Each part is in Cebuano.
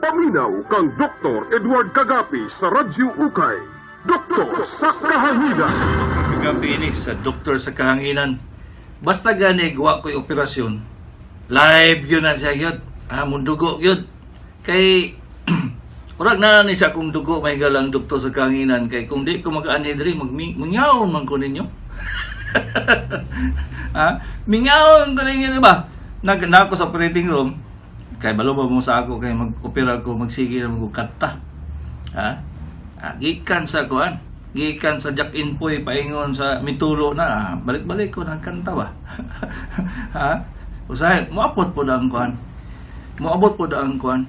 Paminaw kang Dr. Edward Kagapi sa Radyo Ukay. Doktor sa Kahanginan. Kagapi ini sa Doktor sa Kahanginan. Basta gani wa ko'y operasyon. Live yun na siya yun. Ah, mundugo yun. Kay murag na ni sa akong dugo may galang Doktor sa Kahanginan, kay kung di ko mag-ani diri, magmingaon man ko ninyo. Ha? Mingaon ko ninyo, di ba? Nag na ako sa operating room kay balo ba mo sa ako kay mag-opera ko, magsige na magkanta. Ha? Ah, gikan sa kuan. Gikan sa Jack Inpoy paingon sa mitulo na, ah, balik-balik ko nang kanta ba. Ha? Usahay, moabot po ang kuan. Moabot po ang kuan.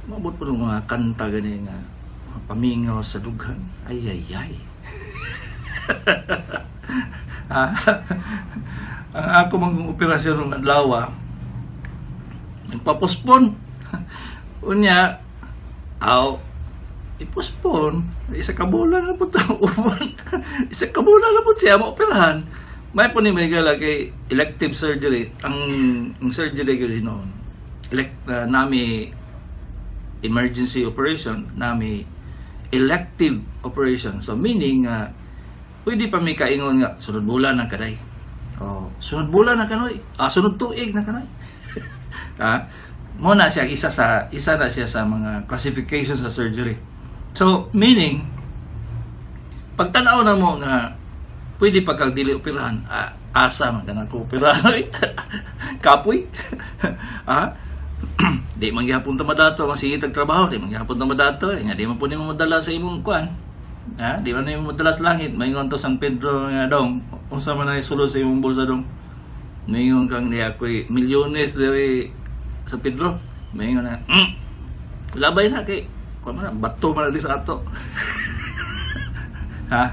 Moabot po ang mga kanta gani nga mga pamingaw sa dughan. Ay ay ay. Ha? Ang ako mang operasyon ng adlaw, nagpapospon. Unya, aw, ipospon, isa ka bulan na po ito, uban. Isa ka bulan na po siya maoperahan. May po ni may gala kay elective surgery. Ang surgery ko noon, nami emergency operation, nami elective operation. So meaning, pwede pa may kaingon nga, sunod bulan na kaday. Oh, sunod bulan na kanoy. Ah, sunod tuig na kanoy. Ha? Mo na siya isa na siya sa mga classification sa surgery. So, meaning pagtanaw na mo nga pwede pa kag dili operahan, ah, asa man ka na ko operahan? Kapoy. Ha? Di man gihapon ta madato, masige tag trabaho, di man gihapon ta madato, eh, nga di man po nimo madala sa imong kuan. Ha? Di man nimo madala sa langit. Maingon to San Pedro nga, "Dong, unsa man ay sulod sa imong bulsa, dong?" Maingon kang niya, "Ako'y milyones diri sa Pedro." Maingon na, labay na kay kuan man na, bato man na di sa ato." Ha?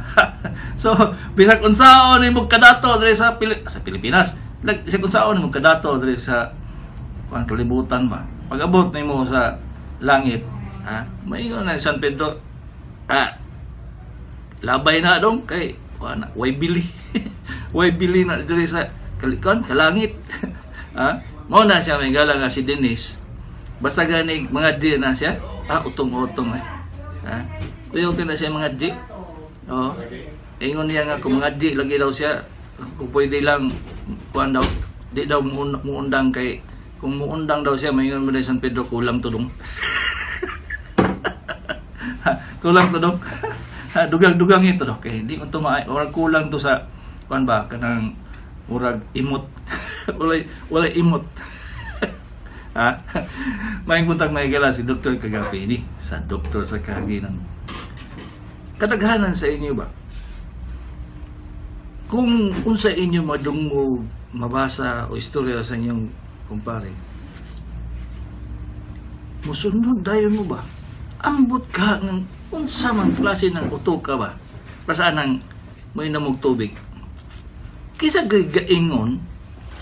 So, bisag unsaon nimo kadato diri sa Pilipinas. Like bisag unsaon nimo kadato diri sa kuan kalibutan ba. Pag-abot nimo sa langit, ha? Maingon na San Pedro, "Ah, labay na dong kay kuan na, way bili. Way bili na diri sa kalikan kalangit." Ha? Mao na siya may gala nga si Dennis. Basta gani mga di na siya, ah, utong-utong eh. Ha? Kuyog na siya mga di. Oo. Ingon niya nga kung mga di lagi daw siya, kung pwede lang kuan daw, di daw muundang kay kung muundang daw siya, maingon mo San Pedro, "Kulang to dong. Kulang to dong. Dugang-dugang ito do kay hindi mo to ma or kulang to sa kuan ba, kanang murag imot. Walay walay imot." Ha? Maayong buntag, mga higala, si Dr. Kagapi ni sa Doktor sa Kahanginan. Kadaghanan sa inyo ba? Kung unsa inyo madungog, mabasa o istorya sa inyong kumpare, musunod dayon mo ba? Ambot ka ng unsa man klase ng utok ka ba? Basta nang may namog tubig. Kisa gaingon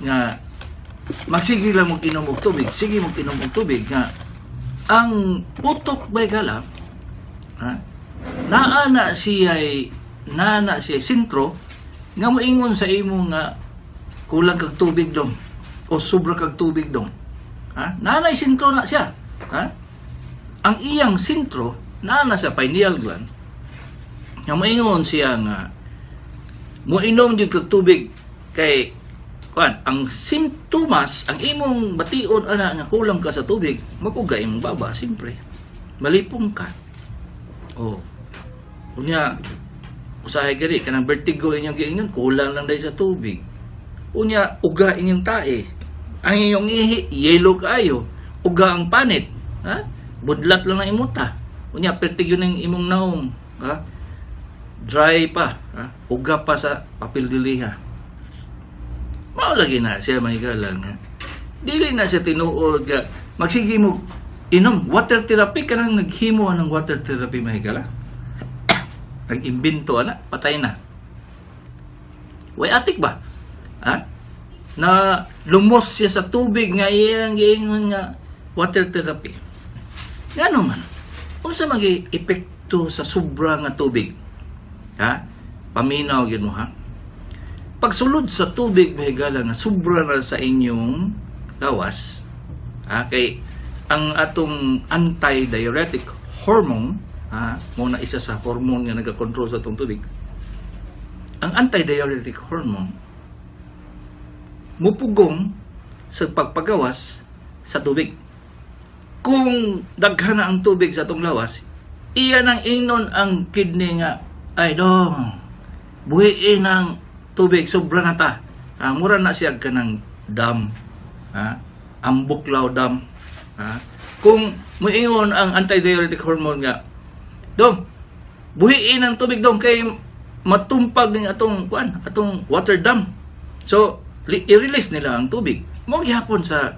nga magsige lang mo inom og tubig, sige mo inom og tubig nga ang utok bay gala, ha? Naa na siya sentro nga moingon sa imo nga kulang kag tubig dong o sobra kag tubig dong. Ha? Naa na sentro na siya. Ha? Ang iyang sentro naa na sa pineal gland nga moingon siya nga moinom jud kag tubig kay kuan ang simptomas, ang imong bation ana nga kulang ka sa tubig, mag-uga imong baba, siyempre malipong ka. Oh, unya usahay gani kanang vertigo inyong giingnon, kulang lang dahil sa tubig. Unya uga inyong tae, ang inyong ihi yellow kaayo, uga ang panit, ha, budlat lang ang imuta. Unya vertigo ng imong naong, ha, dry pa, ha, uga pa sa papel de liha. Mao lagi na siya may galang ha. Dili na siya tinuod ga magsige mo inom water therapy. Kanang naghimo ng water therapy, may gala, nag-imbento ana, patay na. Way atik ba, ha, na lumos siya sa tubig nga iyang giingon nga water therapy. Ngano man, unsa magi epekto sa sobra nga tubig? Ha, paminaw gyud mo ha. Pagsulod sa tubig, mahigala, nga sobra na sa inyong lawas, ha, kay Ang atong anti-diuretic hormone, ha, mao na isa sa hormone nga nagakontrol sa atong tubig. Ang anti-diuretic hormone mupugong sa pagpagawas sa tubig. Kung daghan na ang tubig sa atong lawas, iya nang ingnon ang kidney nga, "Ay dong, buhiin ang tubig, sobra na ta." Ah, mura na siya kanang dam. Ha? Ambuklao Dam. Ha? Kung muingon ang antidiuretic hormone nga, "Dong, buhiin ang tubig, dong, kay matumpag ning atong kuan, atong water dam." So, i-release nila ang tubig. Mao gihapon sa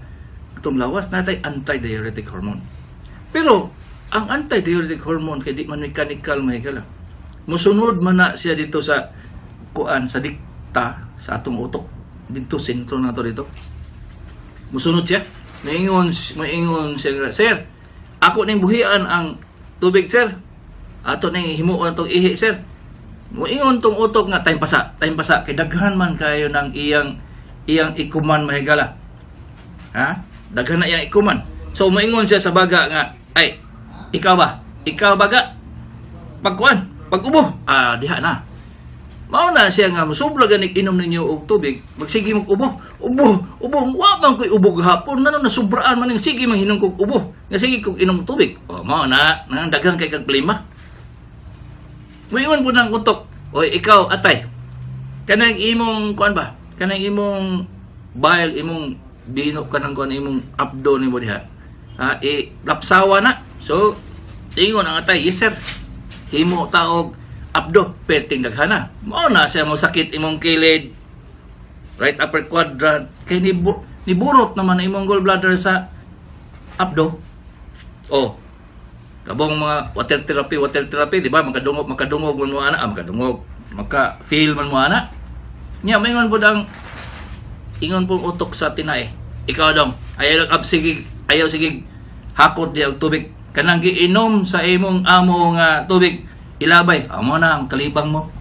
atong lawas natay antidiuretic hormone. Pero ang antidiuretic hormone kay di man mechanical, mga higala. Musunod man na siya dito sa kuan, sa dikta sa atong utok. Dito sentro nato dito. Musunod siya. Maingon siya nga, "Sir, ako ning buhian ang tubig, sir. Ato ning himuon tong ihi, sir." Muingon tong utok nga, "Time pasa, time pasa," kay daghan man kayo ng iyang iyang ikuman, mga higala. Ha? Daghan na iyang ikuman. So muingon siya sa baga nga, "Ay, ikaw ba? Ikaw baga? Pagkuan, pag-ubo." Ah, diha na. Mao na siya nga sobra ganik inom ninyo og tubig, magsige mo ubo, ubo, ubo, wa man ko'y ubo gahapon, ngano nasubraan man ning sige man hinom kog ubo, nga sige kog inom tubig. Oh, mao na, nang daghan kay kag plema. Muingon po ng utok, "Oy, ikaw, atay, kanang imong kuan ba? Kanang imong bile, imong bino, kanang kuan, imong abdo nimo diha. Ha, i lapsawa na." So, ingon ang atay, "Yes sir. Himo ta og abdo, perting daghana." Mao na siya mo sakit imong kilid, right upper quadrant, kay niburot naman ang imong gallbladder sa abdo. Oh, kabong mga water therapy, di ba? Makadungog, makadungog man mo ana, ah, makadungog, maka feel man mo ana. Nya maingon pud ang ingon pong utok sa tinae, "Ikaw dong, ayaw lang ab sige, ayaw sige hakot di og tubig. Kanang giinom sa imong amo nga tubig, ilabay. Amo na ang kalibang mo."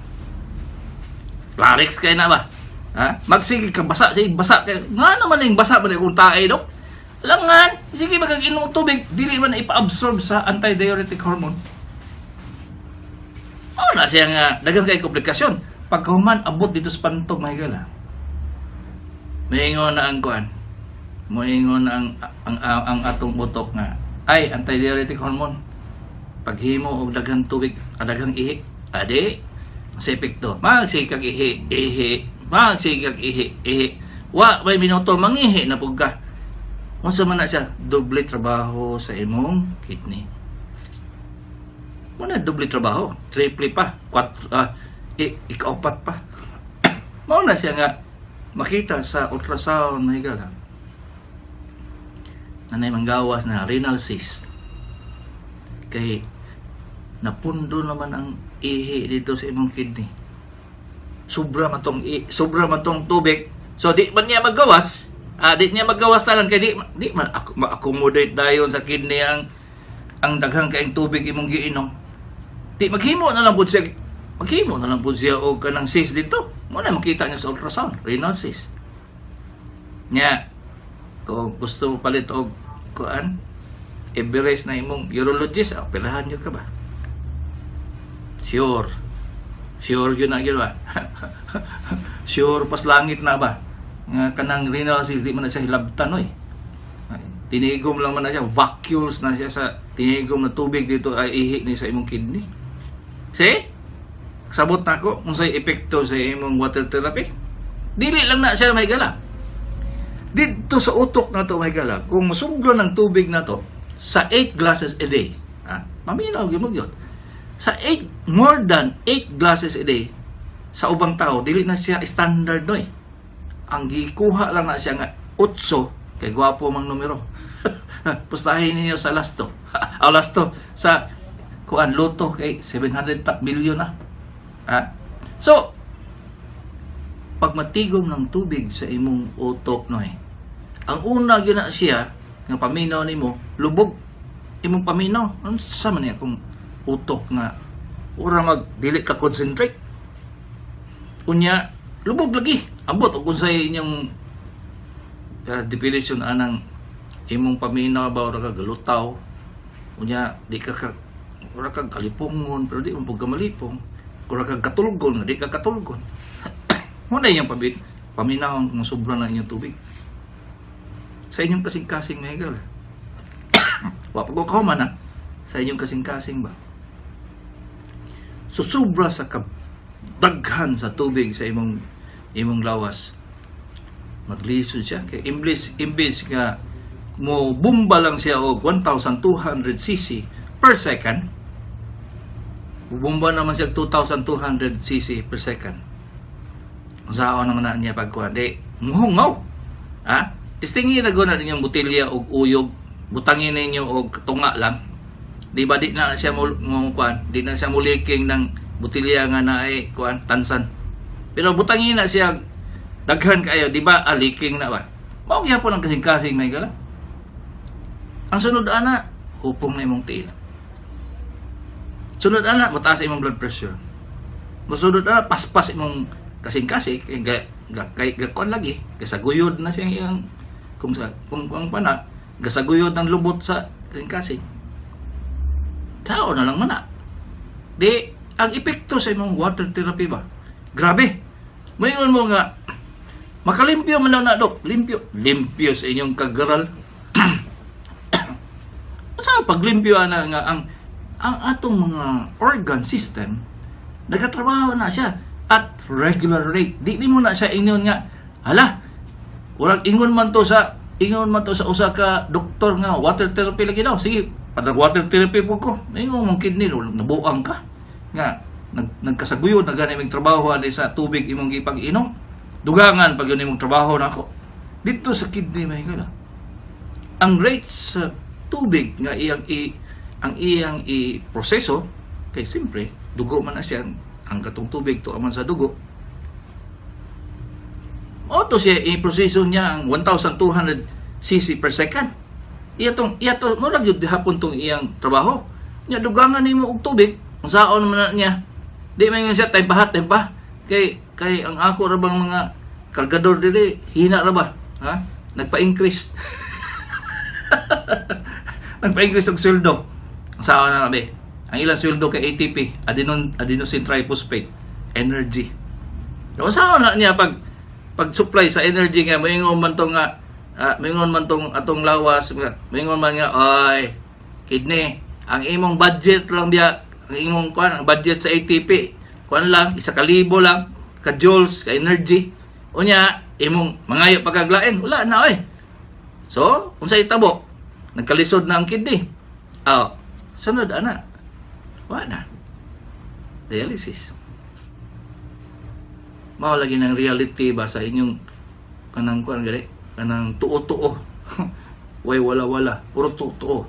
Larix kay na ba? Ha? Magsige ka basa, sige basa kay. Nga naman ning basa man kung tae dok. Langan, sige magag-inom og tubig, dili man na ipa-absorb sa antidiuretic hormone. Oh, na siya nga daghan kay komplikasyon. Pagkahuman abot dito sa pantog, mga higala. Moingon na ang kuan. Moingon na ang atong utok nga, "Ay, antidiuretic hormone. Paghimo og daghang tubig, ah, daghang ihi." Adi, sa epekto. Magsige kag ihi, ihi, magsige kag ihi, ihi. Wa may minuto mangihi na pug ka. Unsa man na siya? Doble trabaho sa imong kidney. Muna doble trabaho, triple pa, kwatro, ah, ikaupat pa. Mao na siya nga makita sa ultrasound, mga higala. Nanay manggawas na renal cyst. Kay napundo naman ang ihi dito sa imong kidney. Sobra man tong tubig. So di man niya magawas. Ah, di niya magawas tanan kay di man ma-accommodate dayon sa kidney ang daghang kaing tubig imong giinom. Di maghimo na lang pud siya og kanang cyst dito. Mo na makita niya sa ultrasound, renal cyst. Nya kung gusto mo palit og kuan Everest na imong urologist, ah, pelahan yun ka ba? Sure. Sure yun na yun ba? Sure pas langit na ba? Nga kanang renal cyst di man na siya hilabtan oy. Ay, tinigom lang man na siya, vacuoles na siya sa tinigom na tubig dito ay ihi ni sa imong kidney. See? Sabot na ako kung sa'y epekto sa imong water therapy. Dili lang na siya, mga higala. Dito sa utok na to, mga higala, kung masuglo ng tubig na to sa 8 glasses a day, ha? Maminaw gyud mo yun. Sa 8, more than 8 glasses a day, sa ubang tao, dili na siya standard noy. Ang gikuha lang na siya nga 8, kay gwapo mang numero. Pustahin ninyo sa lasto. Ah, lasto sa kuan lotto kay 700 million na. Ha? So, pag matigom ng tubig sa imong utok noy, ang una gyud na siya nga paminaw nimo, lubog imong paminaw. Ano sa man niya kung utok nga ura mag dili ka concentrate. Unya, lubog lagi. Ambot og unsay inyong definition anang Imong paminaw ba, ora ka galutaw. Unya di ka ka ora kag kalipongon, pero di mo pud ka malipong. Ora kag katulgon, di ka katulgon. Mao na iyang paminawon kung sobra na inyong tubig sa inyong kasing-kasing, mga higala. Wa pa ko kahuman ha. Sa inyong kasing-kasing ba? Susubra sa daghan sa tubig sa imong imong lawas, maglisod siya kay imbis nga mo bumba lang siya og 1200 cc per second, bumba naman siya 2200 cc per second. Unsaon naman na niya pagkuan di muhungaw, ha? Testingin na guna ninyong botelya og uyog, butangin ninyo og tunga lang. Di ba di na siya mo kuan, di na siya muliking ng botelya nga naay kuan, tansan? Pero butangin na siya daghan kayo, di ba? Ah, leaking na ba? Mao gyapon ang kasing-kasing, may gala. Ang sunod ana, hupong na imong tiil. Sunod ana, mataas imong blood pressure. Musunod ana, paspas imong kasing-kasing kay ga, ga, kay ga, kuan lagi, kasaguyod na siya iyang kung sa kung pana gasaguyod ng lubot sa kasing-kasing. Tao na lang man na. Di, ang epekto sa imong water therapy ba? Grabe. Moingon mo nga, makalimpyo man daw na, dok. Limpyo. Limpyo sa inyong kagaral. Sa paglimpyo ana nga ang atong mga organ system nagatrabaho na siya at regular rate. Di mo na siya ingon nga, hala, urag ingon man to sa usa ka doktor nga water therapy lagi daw. Sige, padag water therapy po ko. Ingon mong kidney, nabuang ka. Nga nagkasaguyod na gani imong trabaho ani sa tubig imong gipag-inom. Dugangan pag yun imong trabaho nako. Dito sa kidney, may higala. Ang rate sa tubig nga iyang i-proseso kay siyempre dugo man na siya, ang katong tubig to man sa dugo. Auto siya i-proseso niya ang 1200 cc per second. Iya to mo lang gyud hapon tong iyang trabaho. Nya dugangan nimo og tubig, unsaon man na niya? Di man nga siya time pa kay kay ang ako ra bang mga kargador diri hina ra ba? Ha? Nagpa-increase. Nagpa-increase og sweldo. Unsaon na be? Ang ilang sweldo kay ATP, adenosine triphosphate, energy. Unsaon na niya pag pag-supply sa energy nga moingon man tong nga moingon man tong atong lawas nga moingon man nga, "Ay kidney, ang imong budget lang biya, ang imong kuan, ang budget sa ATP kuan lang, 1,000 lang ka joules ka energy. Unya imong mangayo pagkaglain, wala na oy." So unsa itabo? Nagkalisod na ang kidney. Oh, sunod ana, wala na, dialysis. Mao lagi ng reality ba sa inyong kanang kuan gali, kanang tuo-tuo. Way wala-wala, puro tuo-tuo.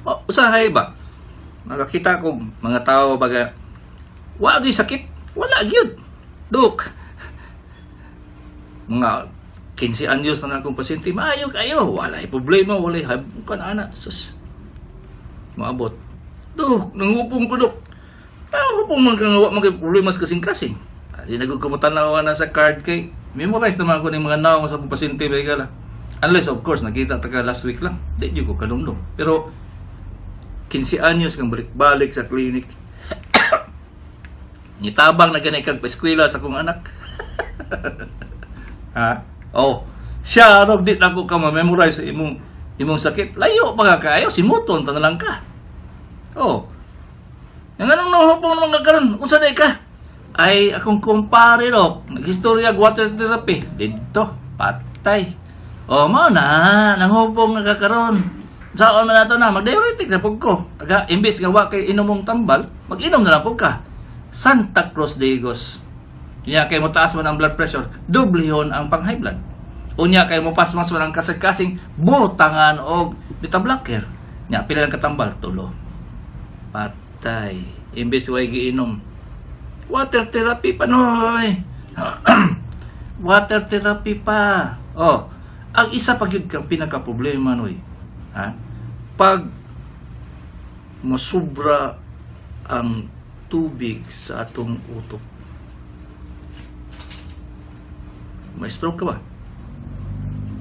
Oh, usahay ba? Makakita ko mga tao baga wa gyud sakit, wala gyud. Dok. Mga 15 anyos na akong pasyente, maayo kayo, walay problema, walay kan ana, sus. Maabot. "Dok, nangupong ko, dok." Ang hupong man kang wa man kay problema sa kasing-kasing. Ah, di na ko kumutanaw na sa card kay memorize naman ko ng mga nawong sa akong pasyente ba gala. Unless, of course, nakita ta ka last week lang. Di jud ko kadumdum. Pero 15 anyos kang balik-balik sa clinic. Nitabang na gani kag eskwela sa akong anak. Ha? Oh, siya rog di na ko ka ma-memorize sa imong imong sakit. Layo pa ka kaayo, simuton ta na lang ka. Oh. Yang anong nahupong naman ka karon? Unsa day ka? "Ay, akong kumpare, dok. Naghistorya og water therapy." Dito, patay. Oh, mao na, nanghupong na ka karon. Saan man nato na, mag-diuretic na pud ko. Taga, imbes nga wa kay inom mong tambal, mag-inom na lang pud ka. Santa Cruz de Higos. Unya kay mo taas man ang blood pressure, doblehon ang pang high blood. Unya kay mo pasmas man ang kasing-kasing, butangan og beta blocker. Nya pila lang katambal? Tulo. Patay. Imbes way giinom. Water therapy pa noy. Water therapy pa. Oh, ang isa pa gyud kang pinaka problema noy. Ha? Pag masubra ang tubig sa atong utok. May stroke ka ba?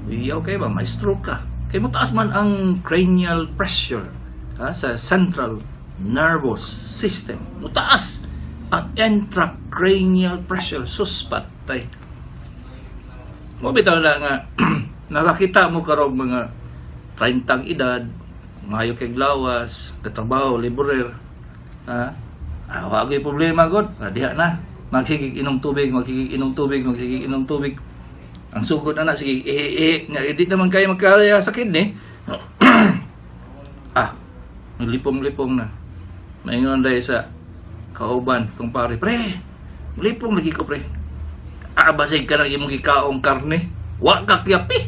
Iyaw kay ba, may stroke ka. Kay motaas man ang cranial pressure, ha, sa central nervous system. Mutaas ang intracranial pressure. Sus, patay. Mo bitaw na nga nakakita mo karong mga 30 edad, maayo kay lawas, katrabaho, laborer, ha? Ah, wa gyud problema god. Ah, diha na. Magsigig inom tubig, magsigig inom tubig, magsigig inom tubig. Ang sugod na na, sige, eh, eh, nga, di naman kayo magkaya sa kidney. Ah, lipong-lipong na. Maingon dahil sa kauban, kung pare, "Pre, lipong lagi ko, pre." "Ah, basig ka ng imong gikaong karne. Wa ka kiyapi.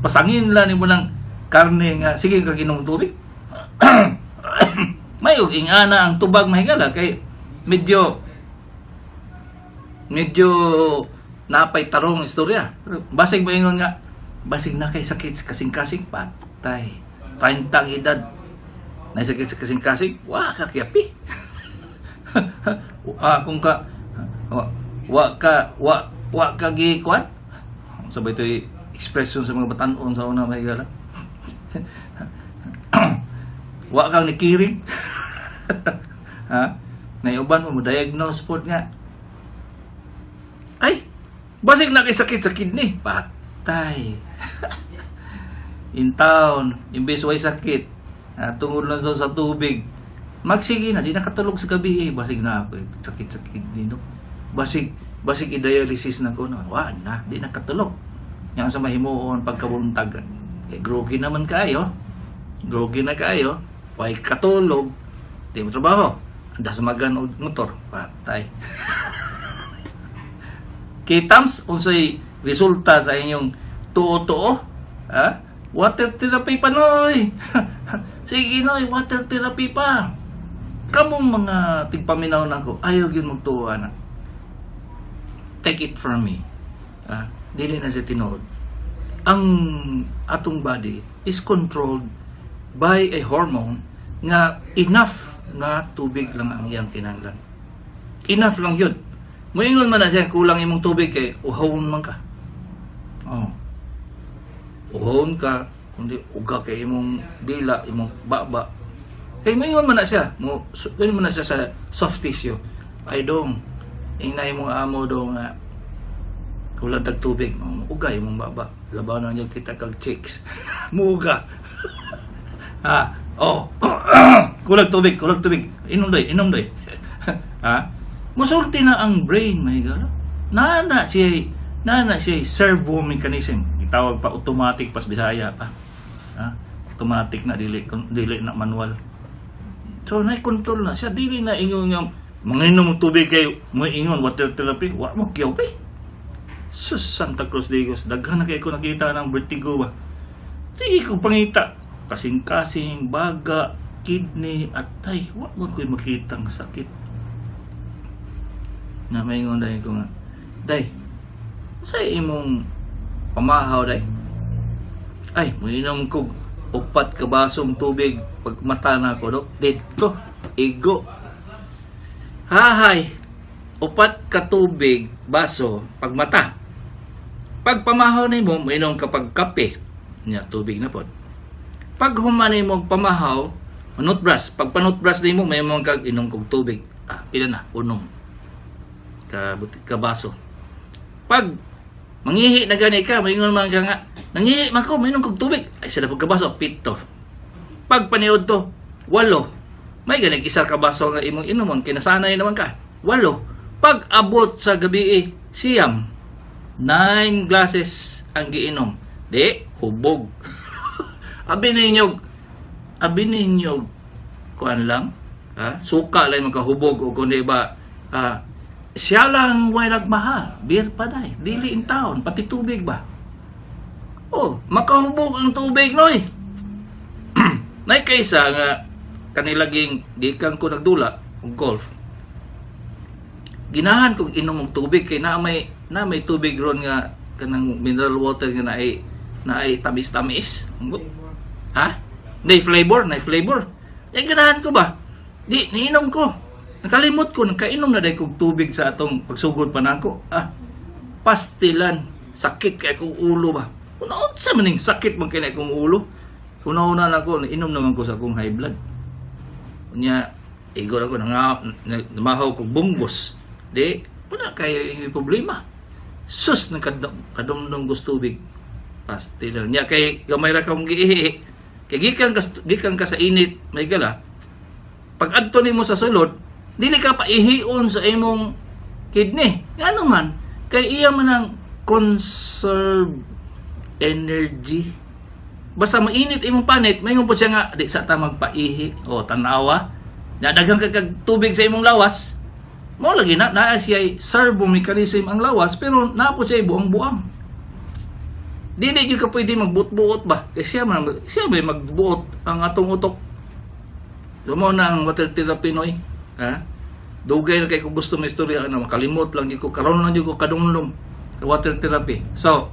Pasangin lang nimo ng karne nga, sige ka ginom tubig." May og ingana ang tubag, mahigala, kay medyo medyo napay tarong istorya. Pero basig maingon nga, basig na kay sakit sa kasing-kasing, patay. 30 edad. Na sakit sa kasing-kasing, wa ka kiyapi. Ah, kung ka wa, wa ka wa wa ka gi kwan. Sabay ito expression sa mga batanon sa una, mahigala. Wa kang nikirig. Ha? Nay uban mo mo diagnose pod nga. "Ay, basig na kay sakit sa kidney." Patay. In town, imbes way sakit, ah, tungod lang sa tubig. Magsige na, di nakatulog sa gabi eh. "Basig na ako, eh, sakit sa kidney, no. Basig, basig i-dialysis na ko, no." Wa na, di nakatulog. Yang sa mahimuon pagkabuntag. Eh, groggy naman kayo. Groggy na kayo. Way katulog. Di mo trabaho. Anda samagan og motor. Patay. Kitams, unsay resulta sa inyong tuo-tuo? Ha? Water therapy pa, noy. Sige, noy, water therapy pa. Kamong mga tigpaminaw nako, ayaw gyud magtuo ana. Take it from me. Ah, dili na sa tinuod. Ang atong body is controlled by a hormone nga enough nga tubig lang ang iyang kinahanglan. Enough lang yun. Moingon man na siya, kulang imong tubig kay uhawon man ka. Oh. Uhawon ka, kundi uga kay imong dila, imong baba. Kay moingon man na siya, mo so, man na siya sa soft tissue. "Ay dong, ingna imong amo dong nga kulang tag tubig, uga imong baba. Labaw na niya kita kag chicks. Muuga. Ha? Oh. Kulang tubig, kulang tubig. Inom doy, inom doy." Ha? Musulti na ang brain, mahigala. Nana siya servo mechanism. Itawag pa automatic pas Bisaya pa. Ha? Automatic na, dili dili na manual. So na control na siya, dili na ingon nga manginom og tubig kay mo ingon water therapy, wa mo kiyaw pa. Sus, Santa Cruz Digos, daghan na kay ko nakita ng vertigo ba. Sige ko pangita. Kasing-kasing, baga, kidney, atay, wa mo ko'y makitang sakit. Na maingon dahil ko nga, "Day, sa imong pamahaw, day?" "Ay, muinom ko 4 ka basong tubig pag mata na ako, dok." Dito, igo. Hahay, 4 ka tubig, baso, pag mata. Pag pamahaw nimo, mainom ka pag kape. Nya, tubig na pod. Pag human nimo pamahaw, manutbrush. Pag panutbrush nimo, may mo kag inom kog tubig. Ah, pila na? 6 ka baso. Pag mangihi na gani ka, maingon man ka nga, "Nangihi man ko, mainom kog tubig." Ay, sa ka baso, 7. Pag paniud to, 8. May ganig 1 ka baso nga imong inomon, kinasanay naman ka. 8. Pag abot sa gabi, eh, 9. 9 glasses ang giinom. Di, hubog. Abi ninyo, kuan lang, ha? Suka lang makahubog o kundi ba, ah, siya lang way nagmahal. Beer pa day. Dili in town, pati tubig ba? Oh, makahubog ang tubig, noy. Nay kaysa nga kanilaging gikan ko nagdula og golf. Ginahan kog inom og tubig kay na may tubig ron nga kanang mineral water nga naay tamis-tamis. Ha? Nay flavor, nay flavor. Ay ganahan ko ba? Di niinom ko. Nakalimot ko, nakainom na day kog tubig sa atong pagsugod pa nako. Ah, pastilan. Sakit kay akong ulo ba. Una unsa man ning sakit man kay na akong ulo. Una-una na ako, inom naman ko sa akong high blood. Unya, igor ako, namahaw ko bunggos. Di, wala kayo yung problema. Sus, nagkadumdum ko sa tubig. Pastil. Nya, kay gamay ra kang giihi. Kay gikan ka sa init, may gala. Pag adto nimo sa sulod, dili ka paihion sa imong kidney. Ngano man, kay iya man ang conserve energy. Basta mainit imong panit, maingon po siya nga, di sa ta magpaihi. O, tanawa. Nadaghan ka kag tubig sa imong lawas. Mao lagi na, naa siya servo mechanism ang lawas, pero naa po siya buang-buang. Dili gyud ka pwede magbuot-buot ba? Kay siya man siya may magbuot ang atong utok. So, mao na ang water therapy, noy. Ha? Dugay na kay ko gusto may istorya na makalimot lang gyud ko, karon lang gyud ko kadumlum sa water therapy. So,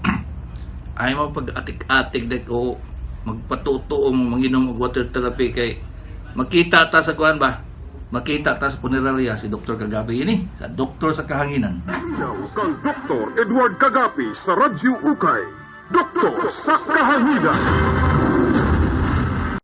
ay mo pag atik-atik dek o magpatuto mo manginom og water therapy kay makita ta sa kuan ba? Makita ta sa punerarya si Dr. Kagabi ini, sa doktor sa kahanginan. Minaw kang Dr. Edward Kagapi sa Radyo Ukay. Doktor sa Kahanginan.